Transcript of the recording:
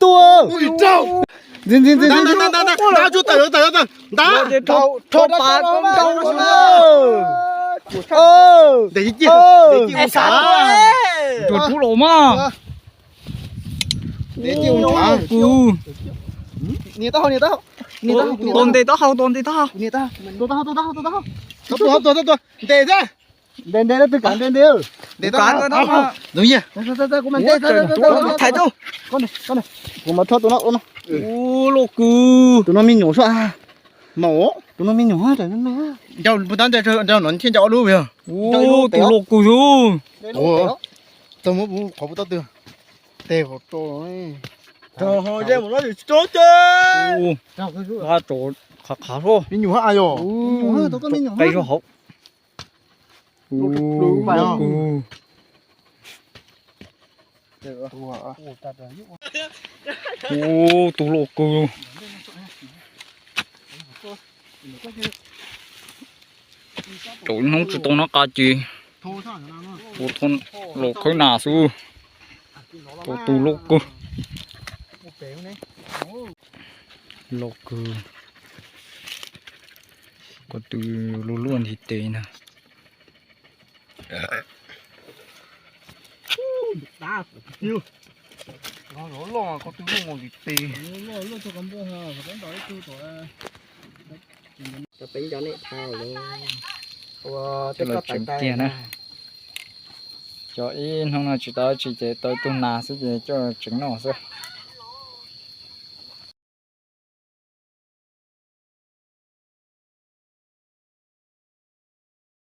Tua. Ntxiv, ntxiv, ntxiv, ntxiv. Nta, nta, nta, nta, nta, tsuag tawm, tawm, tawm, nta. Rho pas koj ntaus. Ntes cia, ntes cia ua ntshav. Tsuag rub los mas. Ntes cia ua ntshav. Kuv. Tos ntes taub hau, tos ntes taub hau. Tua, tua, tua, tua, tua. Ntes thiab. Ntes, ntes, leej twg kav ntes, ntes. Ntes taub hau. Tus yawg. Thaiv rau. Kuv mam rho tus no ua no. Ua loj kawg. Tus no me nyuam sua. Maum. Tus no me nyuam. Ncav puas tab ncav no thiaj ncav ob lub yog. Ua tus loj kawg xwb. Tau muab qhov puas tab twg. Tes hauv rau. Rau hauv ze mus no tsis tau ces. Ua, qab tso qhav qhav soj. Me nyuam ha yog. Qe zog hauv. Ua loj kawg. Ua tus loj kawg. Tau ib hnub tsis tau noj qab ces ua thoob los khawb nas xwb. Tau tus loj kawg. Loj kawg. Ko tw luaj luaj nthi tes na. Coj los tseem tiag na. Cov ib hnub no tsis tau tsi ces tau ib tug nas xwb ces coj tseem noj xwb.